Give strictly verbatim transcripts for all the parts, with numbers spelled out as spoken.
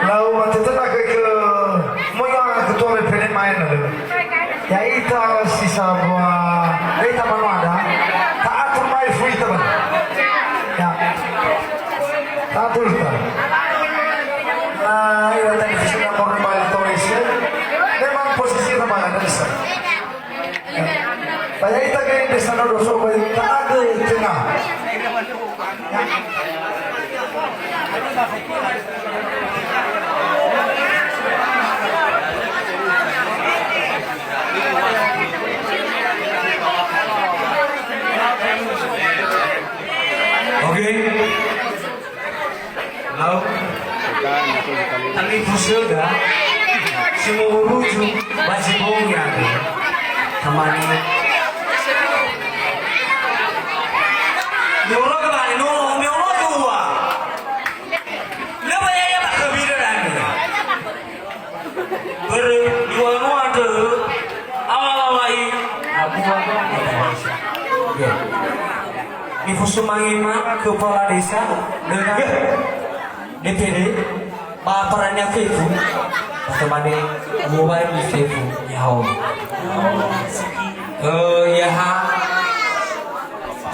Lau matete na ke ke moya ketua B P D main ada. Ya'ita si sambua, ya'ita manu ada, ta'atur mai fuita, Bang. Ya. Ta'atur ta. Nah, iya tadi sudah mau kembali Torres, ya. Memang posisi sama ada di sana. Ya. Ba ya'ita ke di sana doso, ba ta'atur tengah. Ya. Oke. Lau. Talifusöda. Si muruju, ba zi bongi andrö. Tamane. Mi'orogö ba, no, mi'orogö ua. Lö ba ya'ia ba khömi dödömi. Börö dua-dua andrö, awal-awal i, abua, ya. Nifosumange ma kepala desa, dengan D P D, ba perannya fefu, atau mana, mobile di fefu, ya, oh. Eh, ya, ha.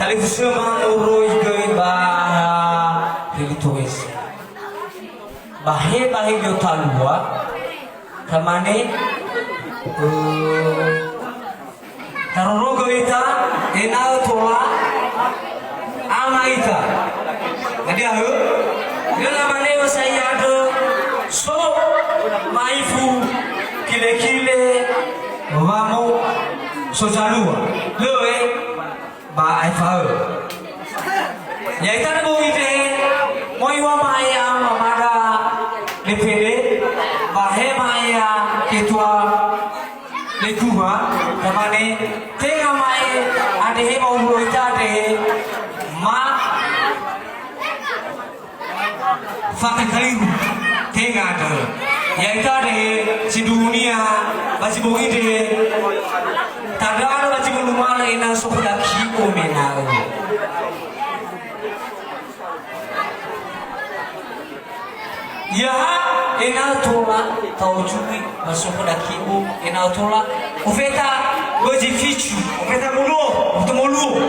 Talifusö ma moroi göi ba, ha, hili tuwes. Bahe-bahe göi talua, tamane, eh, tarorogö ita, ena'ö tola, ama ita. Hadia hö? Lö lamane wa sa'i andrö, so, ma'ifu, kile-kile, wamo, so zalua. Lö, eh. Ba aefa õ. Ya'ita na bongi ndrehe, moi wa ma'ea mamada D P D, ba he ma'ea ketua letuha, tamane, tenga ma'e andrehe ba ulo ita andrehe, ma Fakha kaliru, tenga andrö. Ya'ita ndrehe sindruhunia ba zi bongi ndrehe. Tandra'ö ba zi bongi numalö ena'ö so khöda ki'o mena'ö. Yaha ena'ö tola ta'ojui ba so khöda ki'o ena'ö tola. Ofeta bözi ficu. Ofeta moluo. Ofeta moluo.